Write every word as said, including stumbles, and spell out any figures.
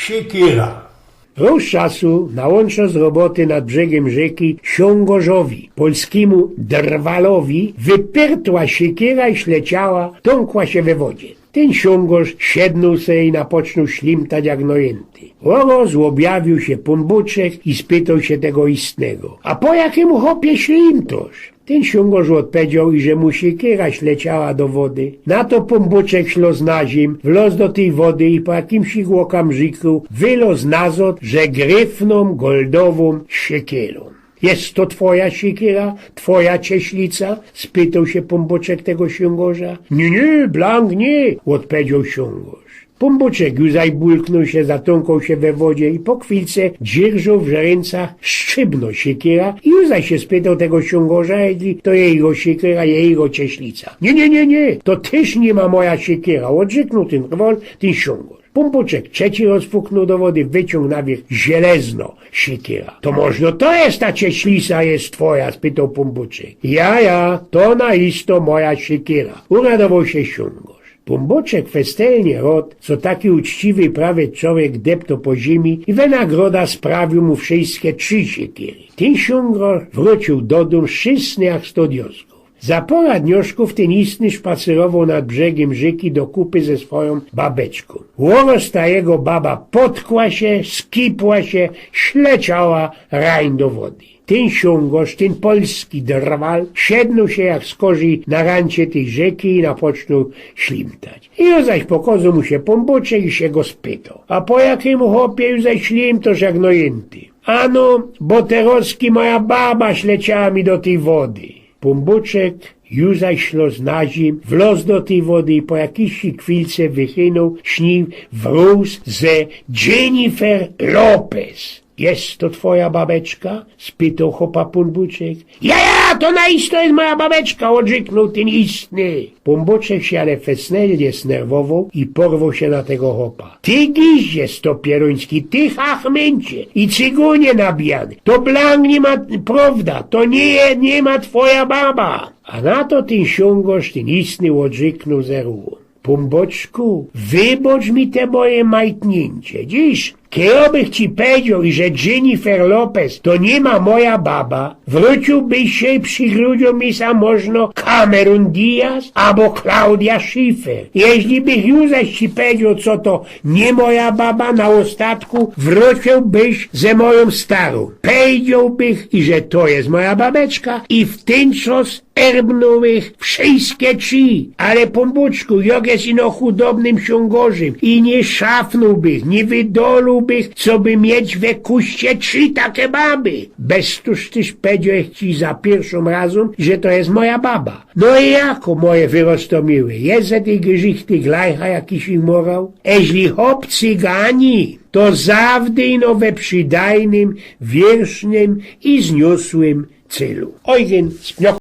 Siekiera. Rŏz czasu na łōnczo z roboty nad brzegym rzyki siōngorzowi, polskimu drwalowi, wypyrtła siekiera i śleciała, tōnkła sie we wodzie. Tyn siōngorz siednōł se i napocznōł ślimtać jak nojynty. Ôrŏz ôbjawiōł sie Pōnbōczek i spytoł sie tego istnego: „A po jakymu, chopie, ślimtŏsz?” Tyn siōngorz ôdpedzioł, iże mu siekiera śleciała do wody. Na to Pōnbōczek ślŏz na ziymiã, wlŏz do tyj wody i po jakimś ôkamrziku wylŏz nazŏd ze gryfnōm goldowōm siekierōm. „Jest to twoja siekiera, twoja cieślica?” spytoł sie Pōnbōczek tego siōngorza. „Niy, niy, blank niy”, ôdpedzioł siōngorz. Pōnbōczek już zaś bulknōł sie, zatōnkoł sie we wodzie i po chwilce dzierżoł w rynce strzybnõ siekiera i już zaś sie spytoł tego siōngorza, jeźli to jego siekiera, jego cieślica. „Niy, niy, niy, niy, to tyż niy ma moja siekiera”, ôdrzyknōł tyn drwal, tyn siōngorz. Pōnbōczek trzeci rŏz fuknōł do wody, wyciōng na wiyrch żelazno siekiera. „To możno to jest ta cieślica, jest twoja?” spytoł Pōnbōczek. „Ja, ja, to na isto moja siekiera”, uradowoł sie siōngorz. Pōnbōczek festelnie rŏd, co taki uczciwy prawie czowiek deptoł po ziymi i we nagroda sprawiōł mu wszyjske trzi siekiery. Tyn siōngorz wrōciył do dōm szczysny jak sto dioskōw. Za pora dnioszkōw tyn istny szpacerowoł nad brzegym rzyki do kupy ze swojōm babeczkōm. Ôrŏz ta jego baba potkła sie, skipła sie, śleciała rajn do wody. Tyn siōngorz, tyn polski drwal, siednōł sie jak skorzij na rancie tyj rzyki i napocznōł ślimtać. I już zaś pokŏzoł mu sie Pōnbōczek i sie go spytoł: „A po jakymu, chopie, już zaś ślimtŏsz jak nojynty?” „Ano, bo terŏzki moja baba śleciała mi do tyj wody”. Pōnbōczek już zaś ślŏz na ziymiã, wlŏz do tyj wody i po jakijś chwilce wychynōł z nij wrōz ze Jennifer Lopez. „Jest to twoja babeczka?” spytoł chopa Pōnbōczek. „Ja, ja, to na isto jest moja babeczka”, ôdrzyknōł tyn istny. Pōnbōczek sie ale festelnie znerwowoł i porwoł sie na tego chopa. „Ty giździe stopieruński, ty chachmyncie i cygōnie nabijany, to blank niy ma prŏwda, to niy je, niy ma twoja baba”. A na to tyn siōngorz, tyn istny, ôdrzyknōł ze rōłōm: „Pōnbōczku, wybŏcz mi te moje majtniyncie. Dziś, kejbych ci pedzioł, iże Jennifer Lopez to niy ma moja baba, wrōciłbyś sie i przigrudzioł mi za możno Cameron Diaz abo Claudia Schiffer. Jeźli bych już zaś ci pedzioł, co to niy moja baba, na ôstatku wrōciyłbyś ze mojōm starōm. Pedziołbych, iże to jest moja babeczka i w tyn czas erbnōłbych wszyjske trzi. Ale, Pōnbōczku, jŏ jes ino chudobnym siōngorzym i niy szafnōłbych, niy wydolōłbych, coby mieć we kuście trzi take baby. Bez to tyż pedziołech ci za piyrszym razym, że to jest moja baba”. „No i jako, moje wyrostomiłe, jest ze tyj grzychty glajcha jakiś morał? Eźli chop cygani, to zawdy ino we przidajnym, wiernym i zniosłym cylu”. Eugen Spnioch.